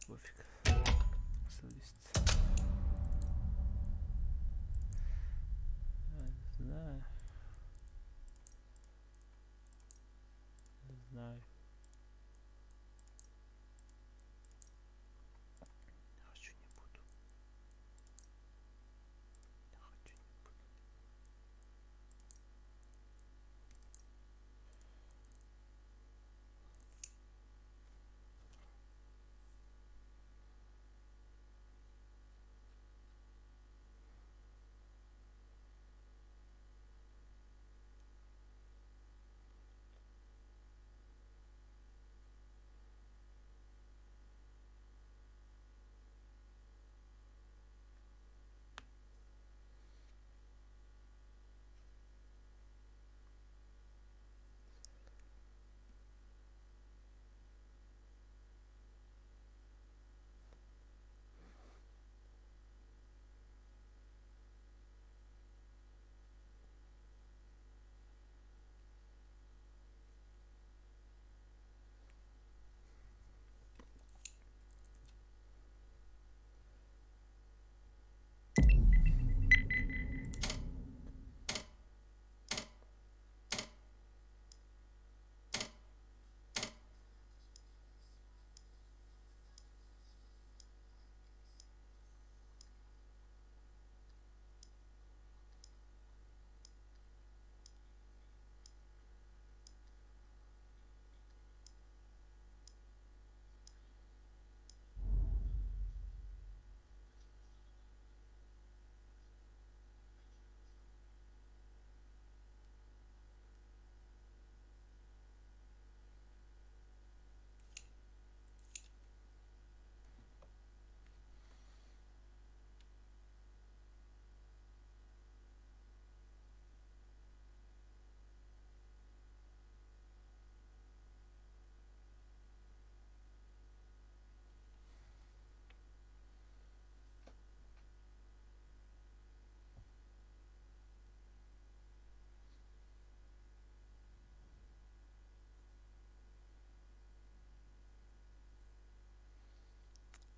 Пофиг. Совесть. Я не знаю. Не знаю. Не хочу, не буду. Не хочу, не буду.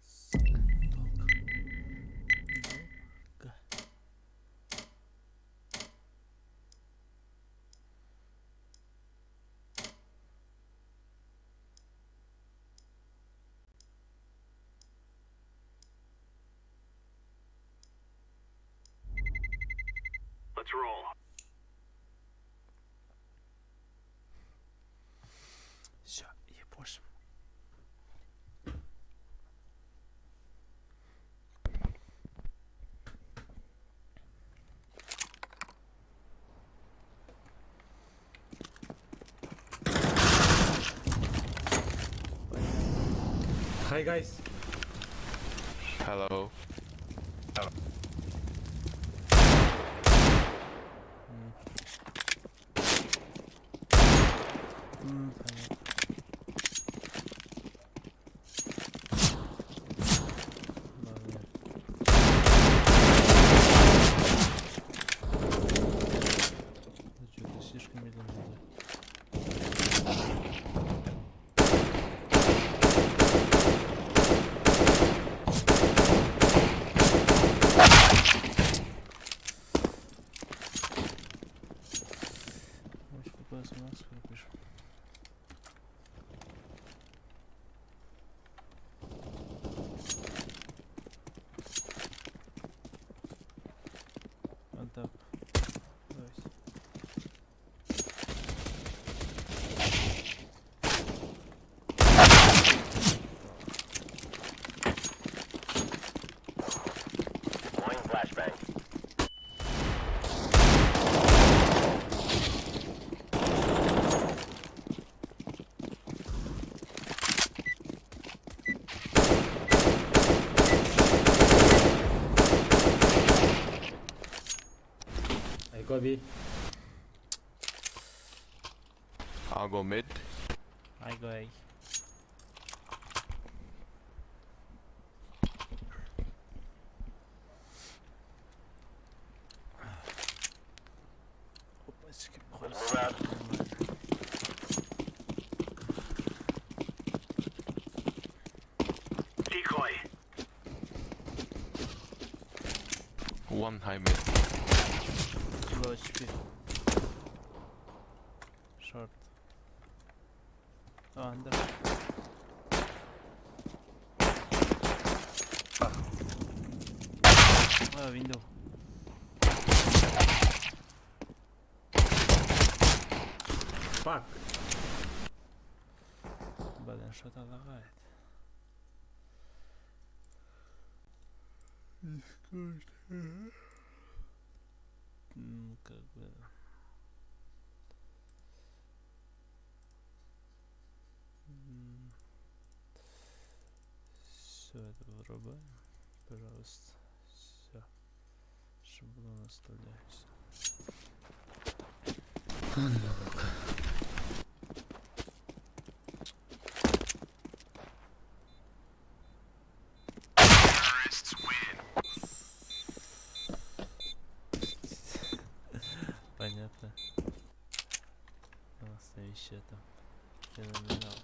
Сука, долго. Долго. Let's roll. Все, ебошим. Hi guys. Hello. Понятно. Ладно. Да что-то слишком медленно идет. Может, FPS у нас пропишем. Вот так. Давайте. Deploying flashbang. I go B. I'll go mid. I go A. Опачки, Move out. Нормально. One high mid. Low HP. Short. Oh, under. Oh, window. Fuck. Блин, что-то лагает. Ну, как бы... Все это вырубаем, пожалуйста. Все. Шаблон оставляем. Всё. Понятно. У нас там еще там феноменал.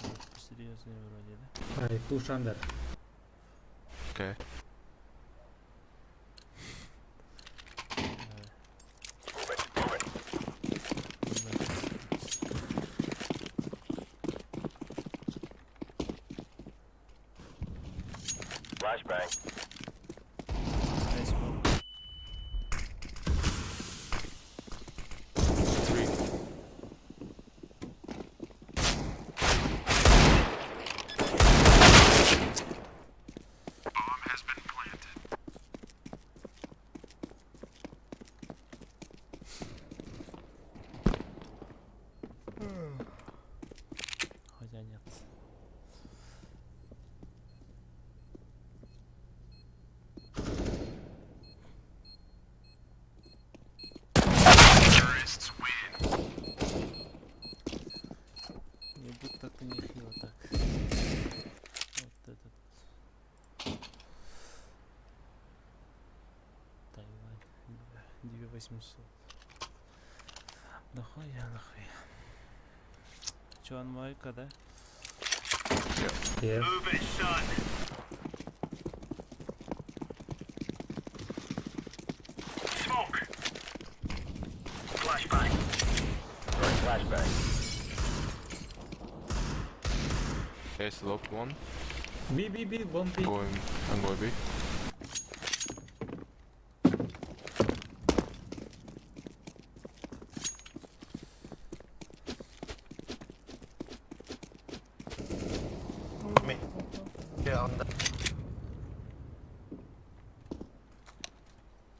Ну, посерьезнее вроде, да? I push under. Okay. Давай. Move it. Move it. Давай. Flashbang. Nice one. Three. Хотя нет. Не будто ты нехило так. Вот этот. Тайвань. 2800. Нахуя, нахуя. Чё, он да? Yeah. Move it, son. Smoke. Flashbang. Throwing flashbang. A slope one. B B B bomb B. Going. I'm going B. Me. Yeah, on the Давай, выходи.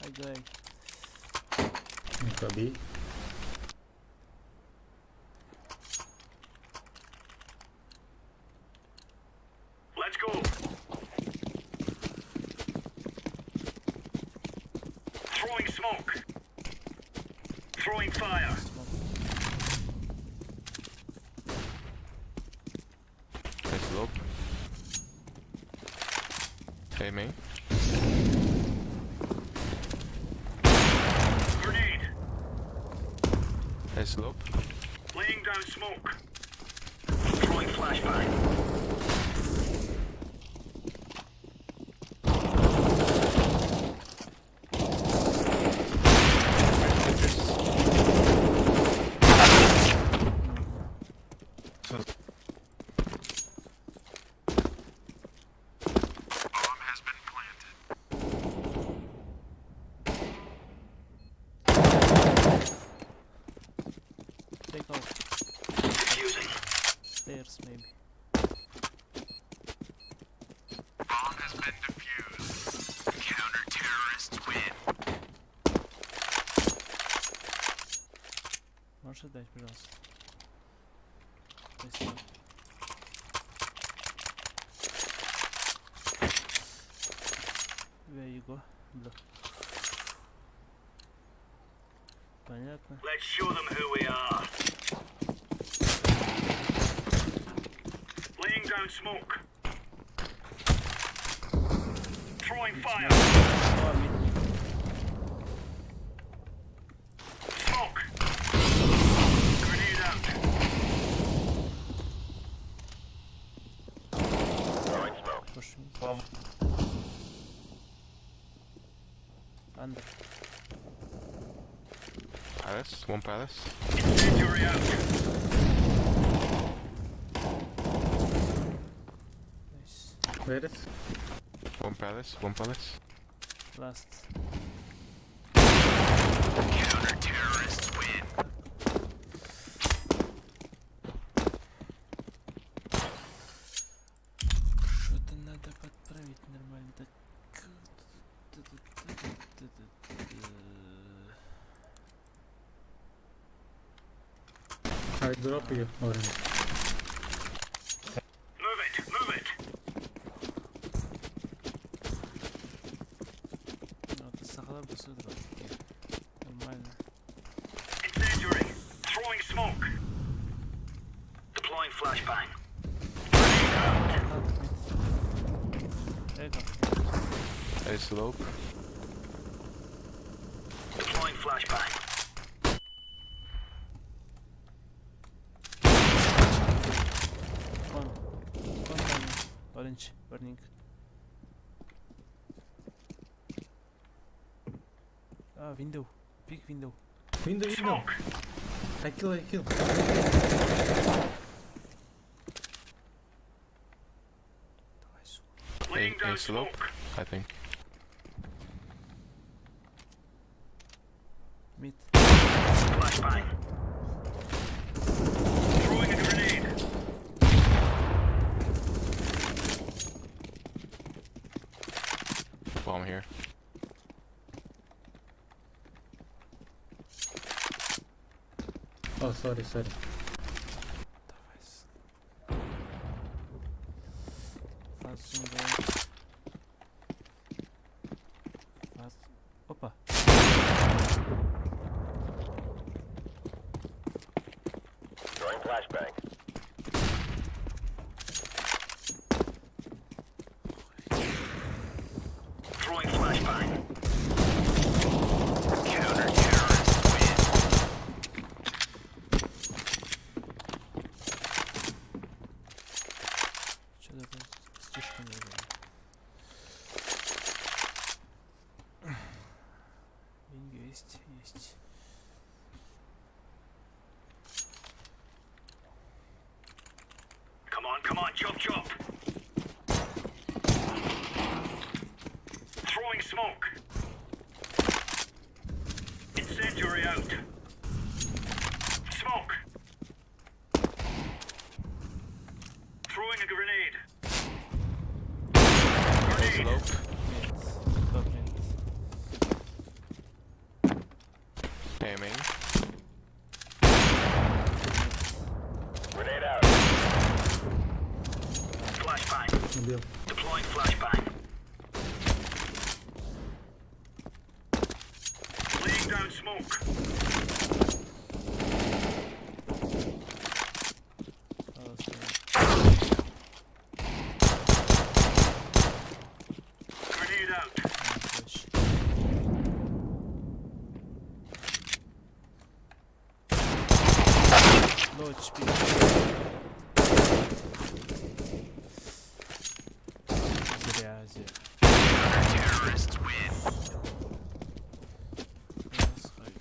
I go. Go B. Let's go. Throwing smoke. Throwing fire. Smoke. A slope. A main. Grenade. A slope. Laying down smoke. Throwing flashbang. Stairs maybe. Можешь отдать, пожалуйста? Спасибо. Where you go? Бля. Понятно. Let's show them who we are. Laying down smoke. Throwing fire. О, mid. Smoke. Grenade out. Push mid. One. Under. Palace. One palace. Incendiary out. Nice. Where is? One palace. One palace. Last. Что-то надо подправить нормально. Так. I drop you orange. Move it. Move it. Ну, это сахалар бы сыдрал. Нормально. Incendiary. Throwing smoke. Deploying flashbang. Grenade out. Ладно, mid. Эго. A slope. Deploying flashbang. Con. Con там. Orange. Burning. А, window. Big window. Window, window. Smoke. I kill, I kill. Давай, сука. Laying A down slope. smoke. I think. Mid. Flashbang. Throwing a grenade. Bomb here. Oh, sorry, sorry. Давай, сука. Фазу давай. Фаз. Опа. Throwing flashbang. Counter terrorists win. Что-то слишком медленно. Деньги есть, есть. Come on, come on, chop chop. Throwing smoke. Incendiary out. Smoke. Throwing a grenade. A Grenade. slope. Mid. Top mid. A main. Flashbang. Убил. Deploying flashbang. Laying down smoke. Палас, наверное. Grenade out. Flash. Low HP. Зря, зря. Terrorists win. Раз, хай.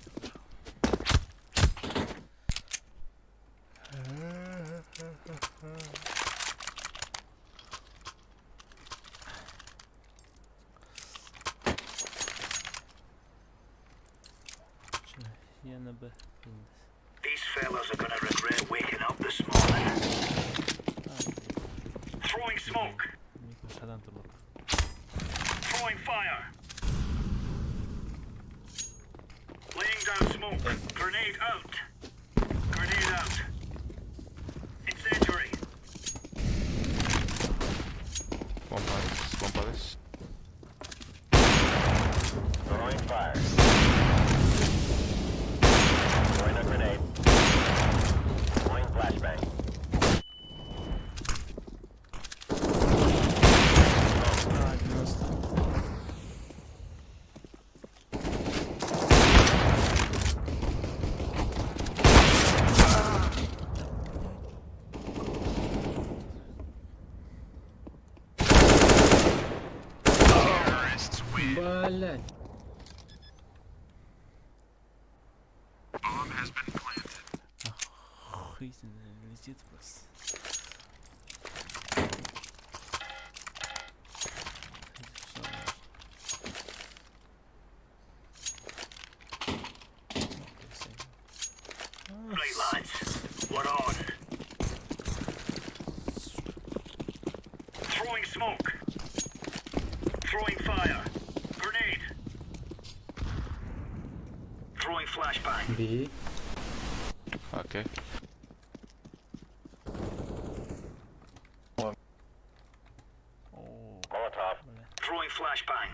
Чё, Я на Б. These fellas are gonna regret waking up this morning. Throwing smoke. Мид шадан турбут. Throwing fire. Laying down smoke. Grenade out. Grenade out. Incendiary. One palace, one palace. Throwing fire. Throwing a grenade. Throwing flashbang. А, 90. Terrorists win. Блять. Bomb has been planted. Охуительно, летит просто. Right, lads. We're on. Throwing smoke. Throwing fire. Grenade. Throwing flashbang. B. Okay. О, Molotov. бля. Throwing flashbang.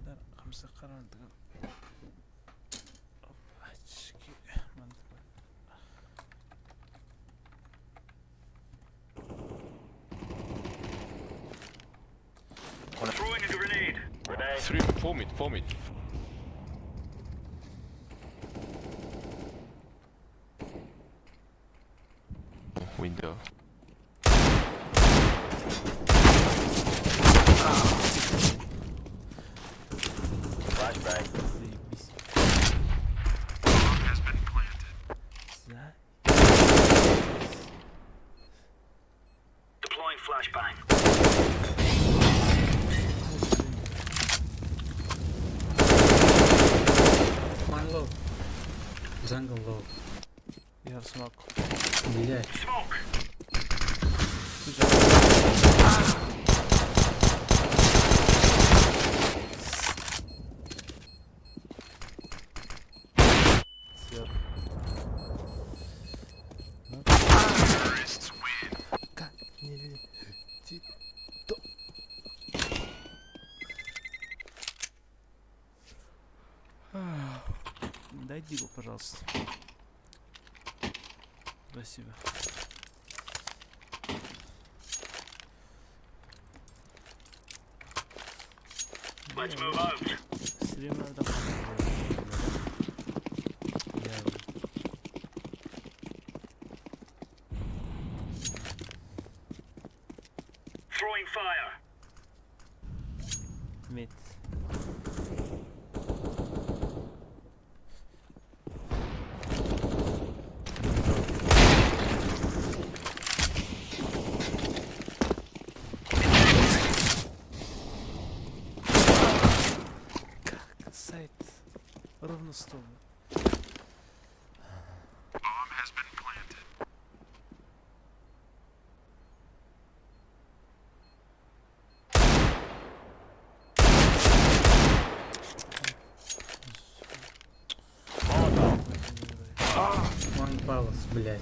لا، خمسة قرن Очки. Throwing a grenade. Grenade. Three, four mid, four mid. Window. Flashbang. Заебись. Bomb has been planted. За. Deploying flashbang. One low. Jungle low. Я в smoke. Блять. Smoke. Сверху. Ну, Terrorists win. как не летит то. Дай дигл, пожалуйста. Спасибо. Let's move out. Стримерда Я Throwing fire. Mid. Как сайт ровно стол. Bomb has been planted. One palace, блять.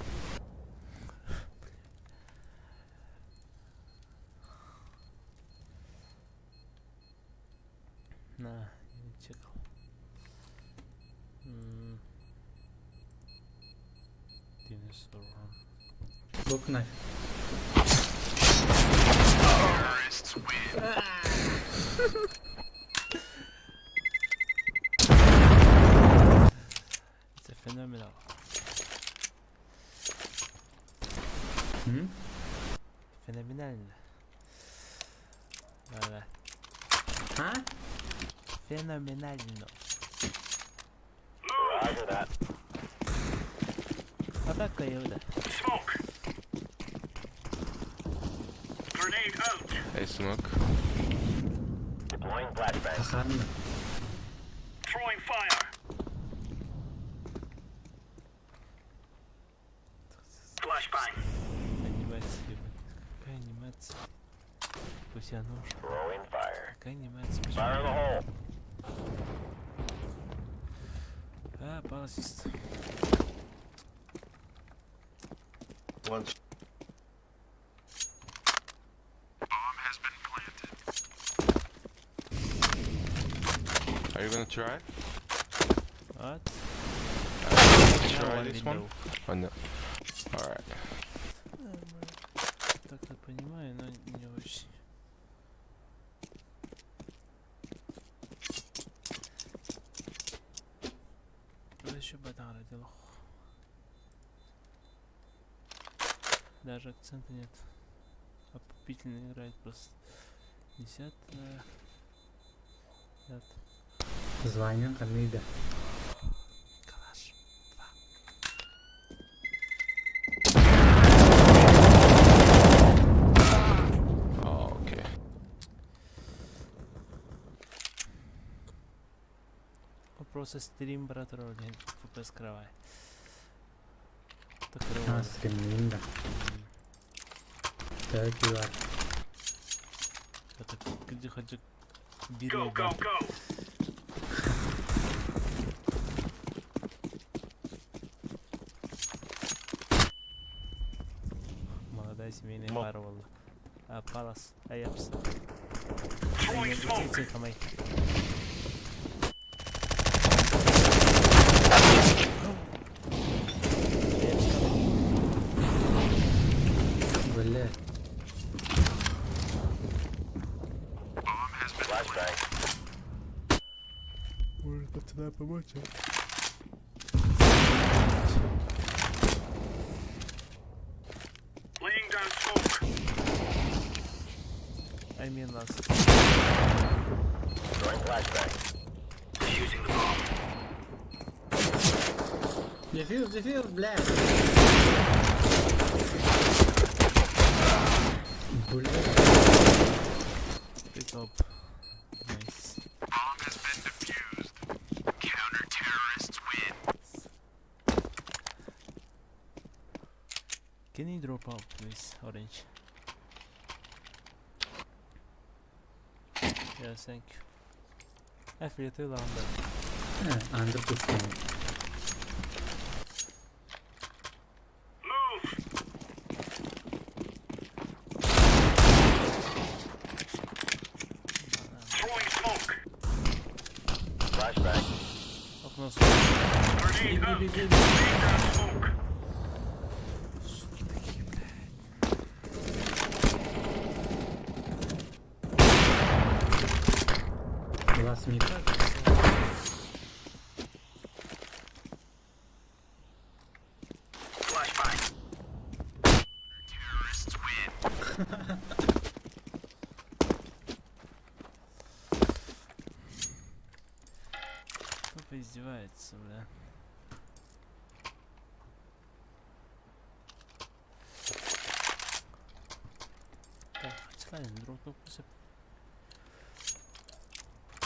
На, я не чекал. Dinosaur. Look knife. Terrorists win. It's a phenomenal. М? Феноменально. Voilà. А? Феноменально. Roger that. Атака Иуда. Smoke. Grenade out. A smoke. Deploying flashbang. Охрана. Throwing fire. Flashbang. Анимация, ебать. Какая анимация? Анимация. Пусть я нож. Throwing fire. Какая анимация? Почему? Fire in the hole. А, паласист. One. Are you gonna try? What? Try one this one? window. Or no? Alright. Так-то понимаю, но не очень. Еще бадара дело. Даже акцента нет. Опупительно играет просто. Десятая. Нет. Звание Хамида. Калаш. Два. Oh, okay. Просто стрим, брат, ролик. ФПС кровай. Так А, стримнин, да. Так, you are. Это где хочу Go, go, go. Молодая семейная пара была. А, Палас, Аяпс. Throwing smoke. Бля. Flashbang. Может, пацана помочь, а? Laying down smoke. I mean last. Throwing flashbang. Defusing the bomb. Дефьюз, дефьюз, бля. Бля. Pick up. Nice. Can you drop out, please, Orange? Yeah, thank you. I feel too long, but Андер пустил. Move. Throwing smoke. Flashbang. окно с... Grenade out. Laying down smoke. Суки такие, блядь. Last mid. Flashbang. Тупо издевается, бля. Так, хотя друг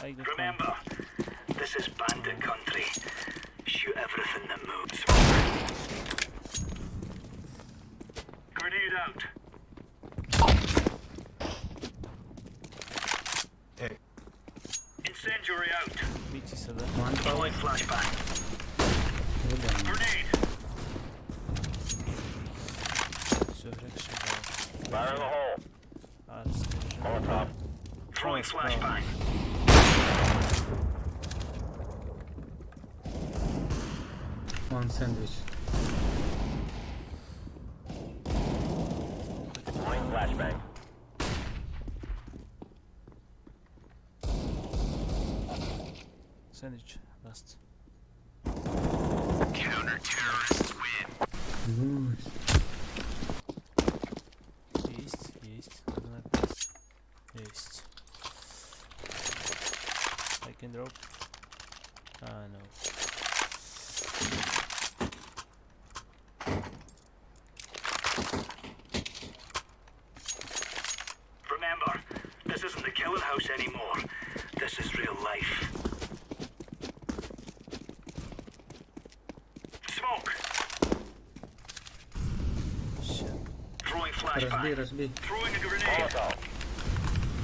I got one. Remember, this is bandit country. Shoot everything that moves. Smoke. Grenade out. Hey. Incendiary out. Видите сюда. One Throwing flashbang. Выдам. Grenade. Все, легче было. Fire in the hole. А, скажи. Molotov. Throwing flashbang. One sandwich. Deploying flashbang. Сэндвич last. Nice. Есть, есть. Надо написать. Есть. I can drop. А, no. Remember, this isn't the killing house anymore. This is real life. Smoke. Shit. Throwing flashbang. Rush B, flashbang. rush B. Throwing a grenade. Molotov.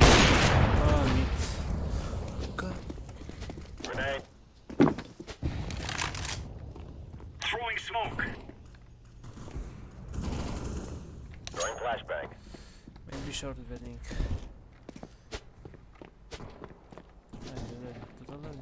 А, mid. Сука. Grenade. Throwing smoke. Throwing flashbang. Maybe short wedding. Ай, туда дали.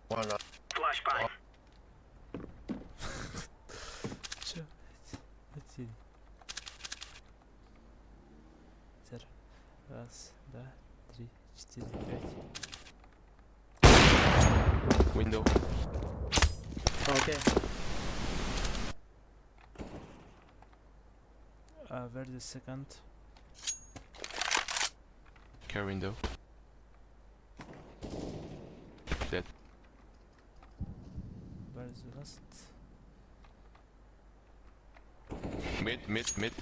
One up. Flashbang. Чё, блядь? Один. Тер. Раз, два, три, четыре, пять. Window. Окей. Where the second? Care window. Dead. Where is the last? Mid, mid, mid.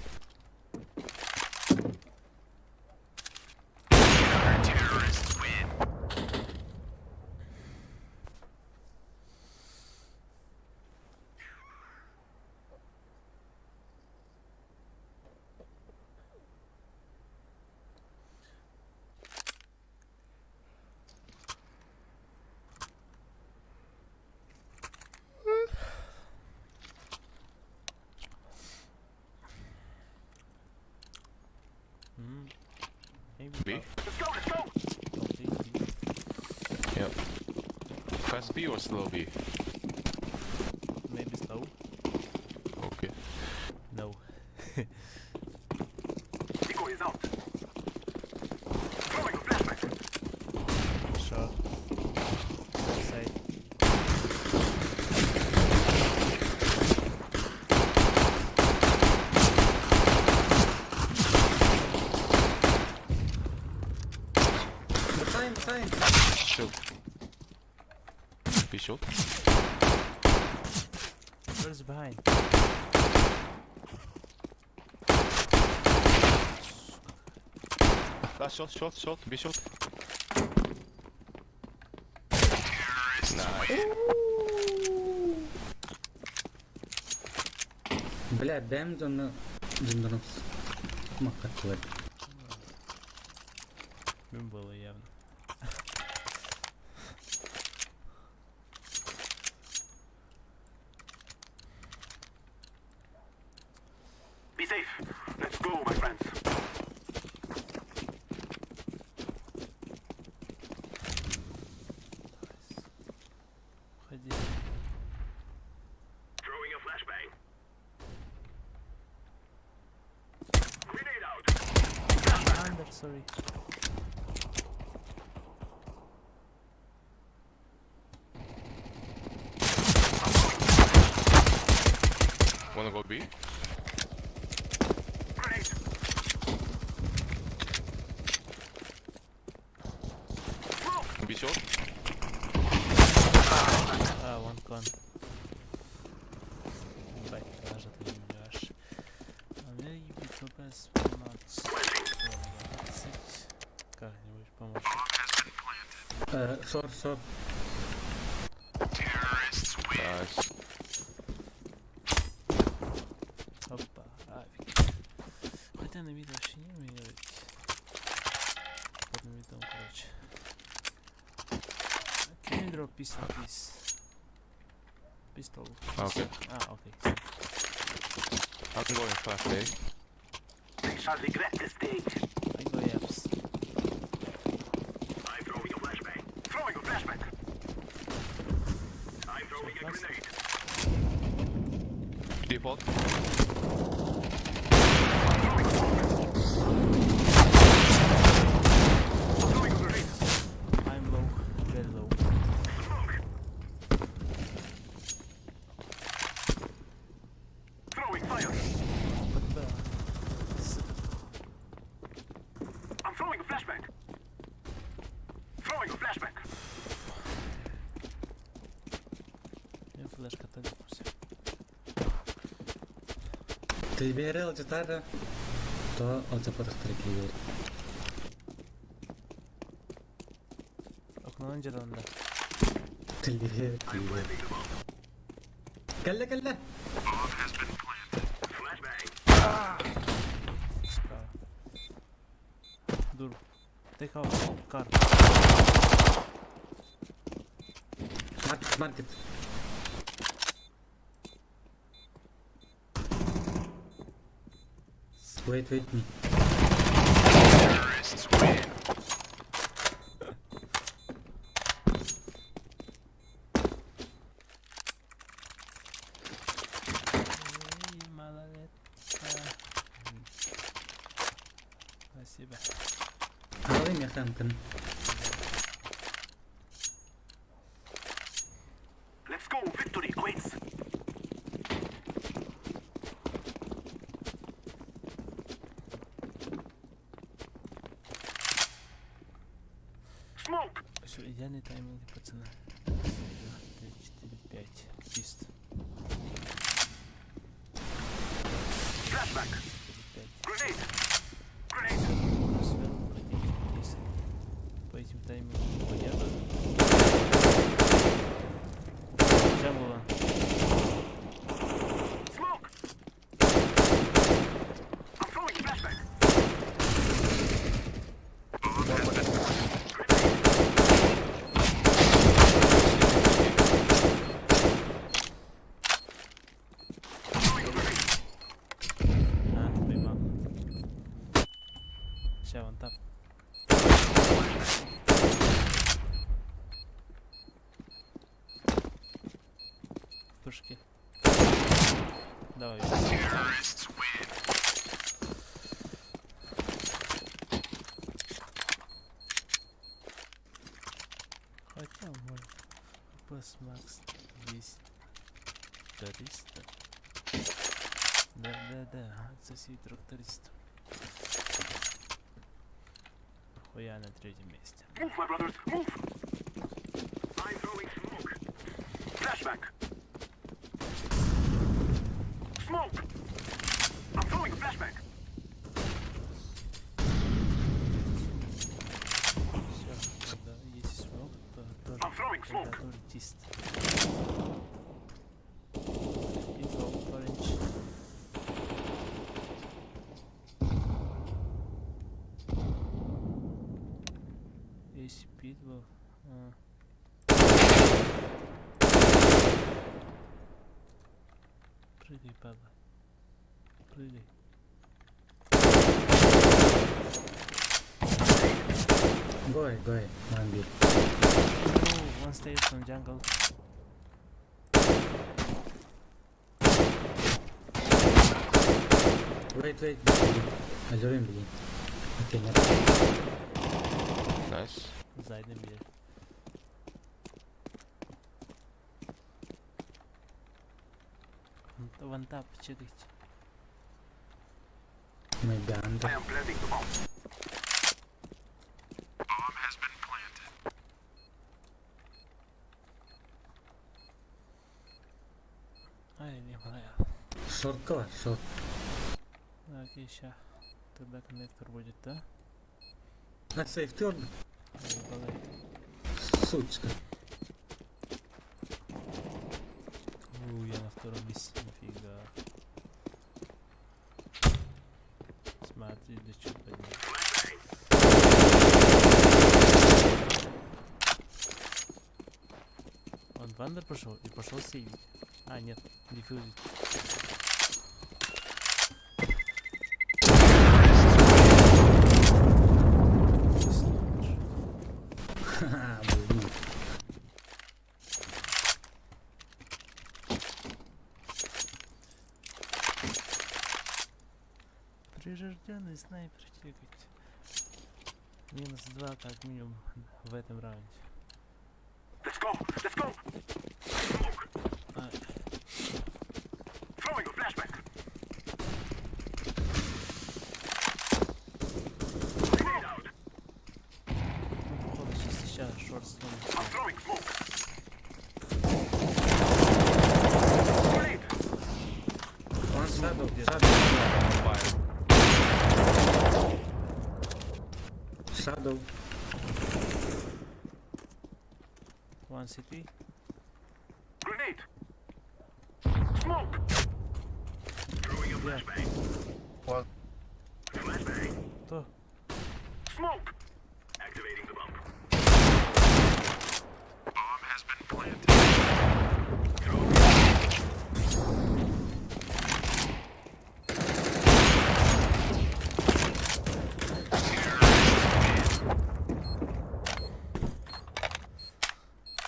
Terrorists win. Maybe B? Let's go, let's go. Don't take B. Yep. Fast B or slow B? Maybe slow? Okay. No. Decoy is out. Throwing a flashbang. Short. Left side. Behind, behind. Short. B short. Where's behind? Last short, short, short. B short. Nice. Бля, дэм дьону дьоннорун махаттылар. Мимо было явно. Be safe. Let's go, my friends. Уходи. Throwing a flashbang. Grenade out. Under, sorry. Wanna go B? Grenade. B short. А, one con. Ебать, даже ты не убиваешь. А мне ебать ВПС 15, 20. Как-нибудь поможет. Short, short. Nice. Опа, авик. Хотя на вид вообще не умею делать. Под видом, короче. Can you drop pistol, please? Pistol. Okay. А, окей. I'm going fast A. They shall regret this day. I go apps. I'm throwing a flashbang. Throwing a flashbang. I'm throwing a Flash. grenade. Default. Throwing a smoke. Throwing a grenade. I'm low, very low. Smoke. Throwing fire. Под Б. Сука. I'm throwing a flashbang. Throwing a flashbang. Инфу Флешката дефуз. Килбиэри алдьатар то алдьаппатахтара килбиэри. Окнонан дьараланна. Килбиэри, килбиэри. Кэллэ, кэллэ! Справа. Дур. Take out car. Market, market. Wait, wait me. Эй, малолетка. Спасибо. Аҕалый миэхэ амкын. Let's go. Victory awaits. Smoke. Все, идеальный тайминг, пацаны. Раз, два, три, четыре, пять. Чист. Flashbang. Четыре, пять. Grenade. Grenade. Сверху пройти если по этим таймингам понятно. Джамбула. Smoke. I'm throwing flashbang. А, поймал. Сейчас, вон там. В прыжке. Давай. Хотя, может, PS Max 200, 300. Да-да-да, отсоси тракторист. Хуя на третьем месте. Move, my brothers. Move. I'm throwing smoke. Flashbang. Smoke. I'm throwing a flashbang. Все, когда если смог, то тоже, I'm throwing тогда smoke. тоже чист. Info orange. Если пит был. А. Прыгай, падла. Прыгай. Go ahead, go ahead. One B. Oh, one stays from jungle. Wait, wait. B. Өлөрүм билин. Okay, нет. Nice. Зайдем бир. Вон тап, чекайте. Maybe under. I am planting the bomb. Ай, не знаю. Шортка бар, шорт. Окей, ща. Тогда коннектор будет, да? На сейфти орду. Ай, балай. Сучка. У, я на втором месте, нифига. Смотри, да что поднять. Он вандер пошел и пошел сейвить. А, нет, дефьюзить. Слушай. Ха-ха, блин. Прирожденный снайпер чекать. Минус два как минимум в этом раунде. Let's go. Let's go. Smoke. А, Throwing a flashbang. Grenade out. ну, походу, сейчас, сейчас шорт сломится. I'm throwing smoke. Shadow. One city. Grenade. Smoke. Throwing a flashbang. One. Flashbang. Кто? Smoke. Activating the bomb. Bomb has been planted.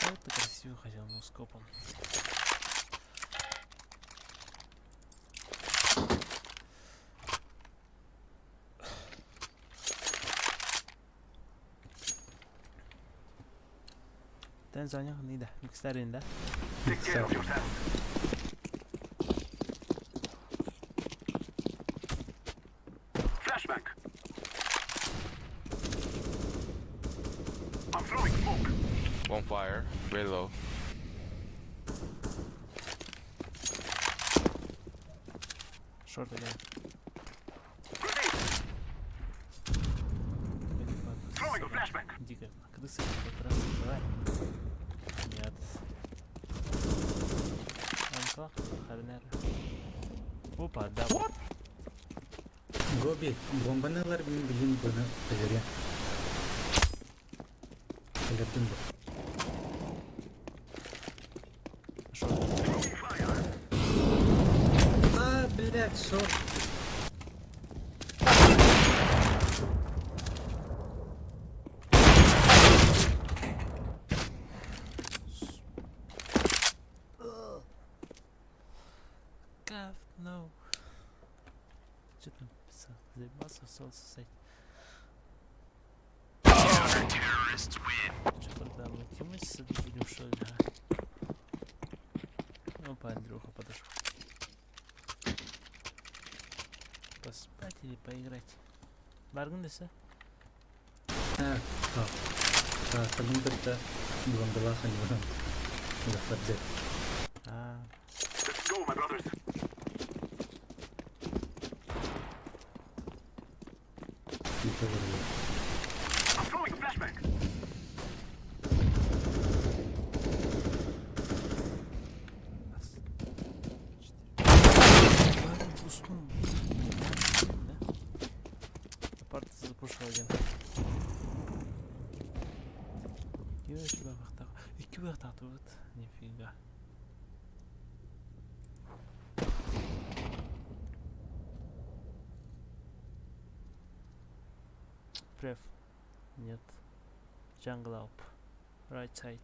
Вот ты красиво хотел, но скопом. Тэн занял не да, микстарин да. Take care of yourself. Flashbang. I'm throwing smoke. One fire. Very low. Шорт один. Grenade. Throwing a flashbang. Дико. Крысы как раз давай. Нет. Анко, Харнер. Опа, да. Гоби, бомбаны ылар мин билин бұны өлөрүө. Өлөрдүм бу. Шорт. Throwing fire. А, блядь, short. Говно. Что там писал? Заебался, стал сосать. Что тогда мы тимиться будем, что ли? а? Опа, Андрюха подошел. Поспать или поиграть? Баргын десе? А, а. А, сабын кытта бомбалаах аньыбын. Улахтарды. А, Let's go, my brothers. Итэ олороллор. I'm throwing a flashbang. раз, четыре. Ладно, уснул. Да? Апарт запушил один. Икки бахтах. Нифига. Преф. Нет. Jungle up. Right side.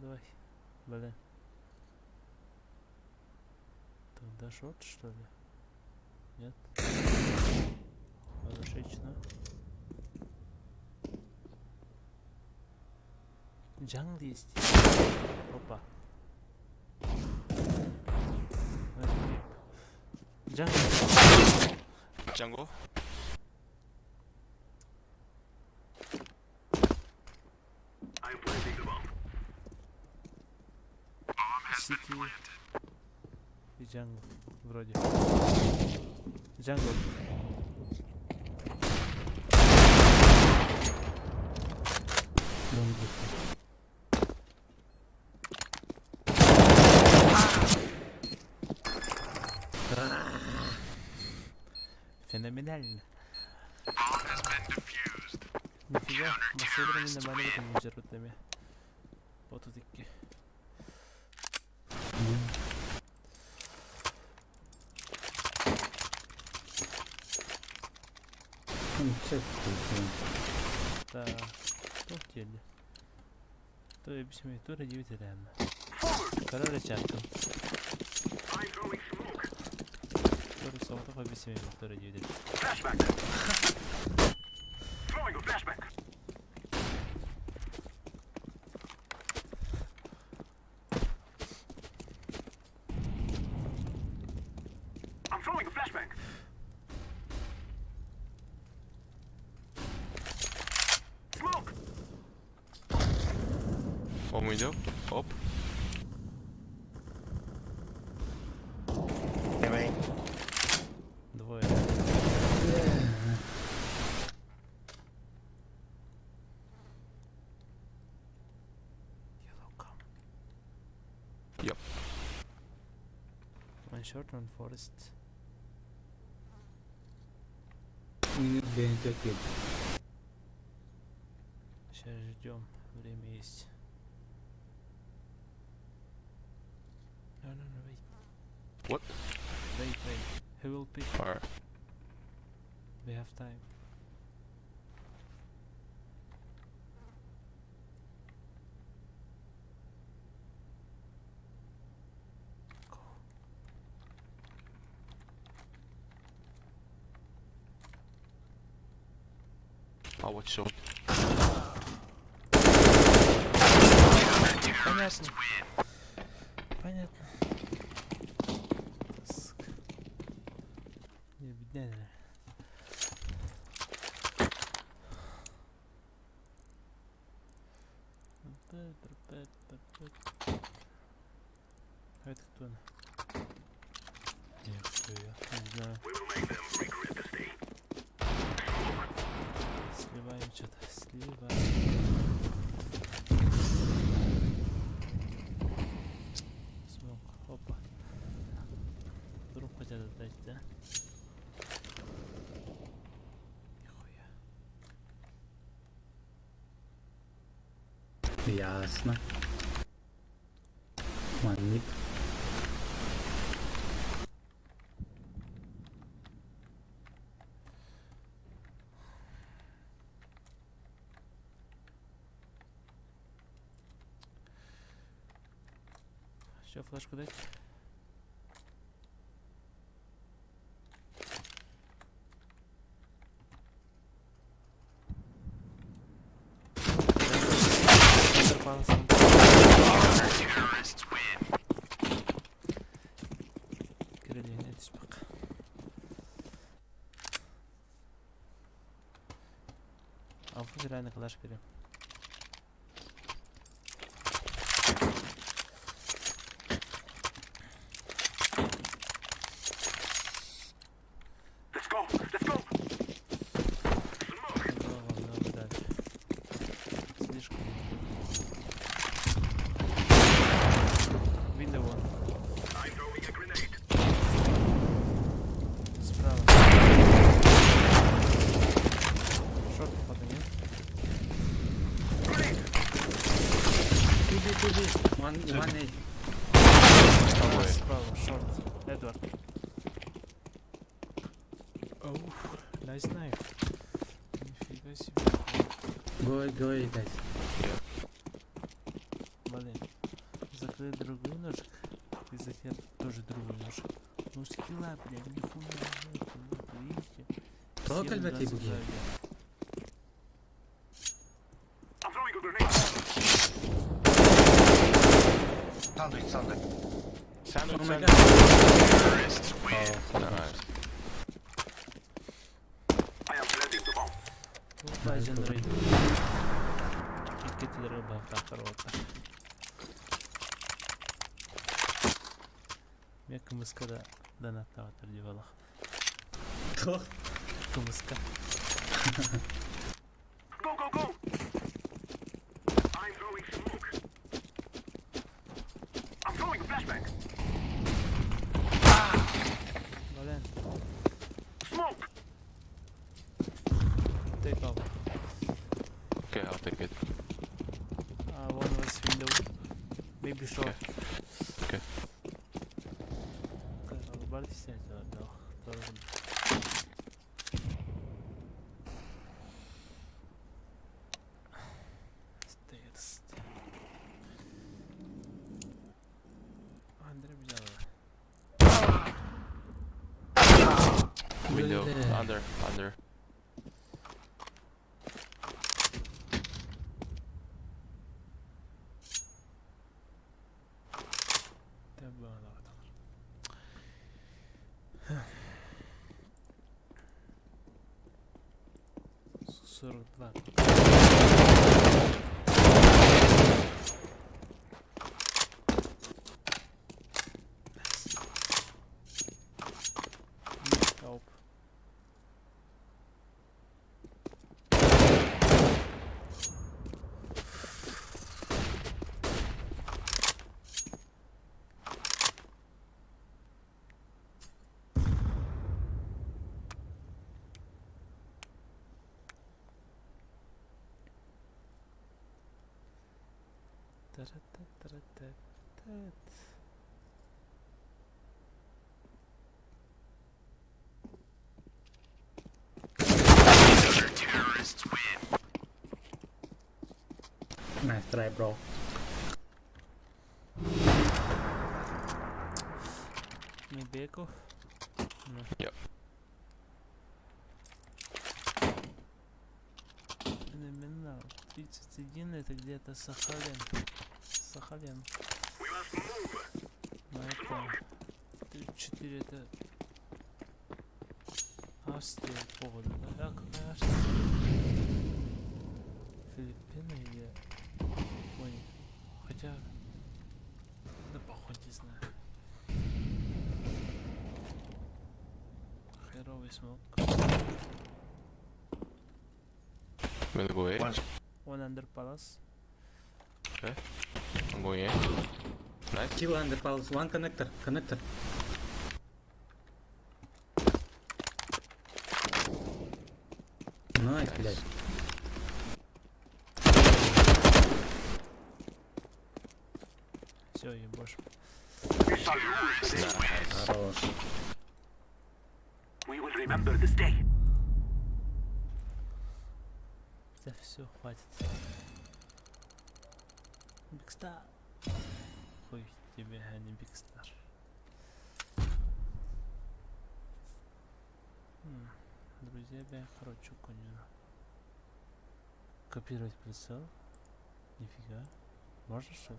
Давай. Блин. Тогда шорт, что ли? Нет. Хорошечно. Jungle есть. Опа. Jungle. Jungle. I'm planting the bomb. Сити и jungle. Вроде. Jungle. Бомба. Феноменально. Нифига, массовыми на маленьком жарутами. Вот тут таки. Чек. Да, туох диэллэ? Туох эбисимэ туох диэбит этэ Forward. Король чаттым. I'm throwing smoke. Туох соҕотох эбисимэ туох диэбит Flashbang. Throwing a flashbang. I'm throwing a flashbang. Smoke. One window. Up. Hey, mate. Двое. One short, one forest. Минут бэйэтэ. Сейчас ждем. Время есть. No, no, no, wait. What? Wait, wait. He will pick. Alright. We have time. Go. I'll watch short. Понятно. Понятно. Сука. Не, бедняга. А это кто она? Нет, кто я? Не знаю. We will make them regret this day. Сливаем что-то. Сливаем. Смог. Опа. Вдруг хотят отдать, да? Нихуя. Ясно. Манник. Все, флешку дать? Калаш берем. Let's go. Let's go. Smoke. Много, много дальше. Слишком много. Window one. I'm throwing a grenade. Справа. Short, походу, нет? 2B, 2B. One, one A. Справа, справа, short. Эдвард. Оу, nice knife. Нифига себе. Go, go A, guys. Блин. Закрыли другой ножик. И захер тоже другой ножик. Ну скилла, бля, нихуя нету, вот, видите? Total 7, бля, 22, буги. бля. I'm throwing a grenade. Sandwich, sandwich. Sandwich, Oh my sandwich. god. Oh, nice. I am planting the bomb. Бажан рейд. Икки тахтар отта. Мен кымыска да донаттабаттар деп алах. Тох. Кымыска. Go, go, go. I'm throwing smoke. I'm throwing a flashbang. Блин, Smoke. take off. Okay, I'll take it. One was window. Maybe short. Okay. Stairs. Андрей взял. Window. Бля. Under, under. 42. Help. Тара-та-тара-та-тат. Nice try, bro. Не бегу. No. Yep. Феноменал. 31 это где-то Сахалин. Сахалин. Ну я понял. 34 это Австрия, походу, да? А, какая Австрия? Филиппины или Япония? Хотя, да похуй, не знаю. Херовый smoke. I'm gonna go A. One One under palace. Okay. I'm going A. Nice. Kill under palace. One connector. Connector. Nice, блядь. Все, ебошь. We shall rule the day. Nice. Хорош. We will remember this day. Да все, хватит. Big Star. Хуй тебе, а не Big Star. Друзья, я короче коню. Копировать прицел? Нифига. Можно что ли?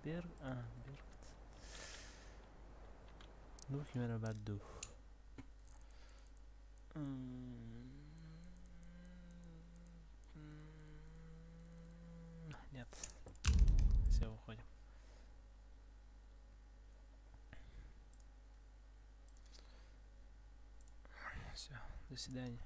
Бер... А, Беркут. Ну, химера баду. Нет. Все, уходим. Все, до свидания.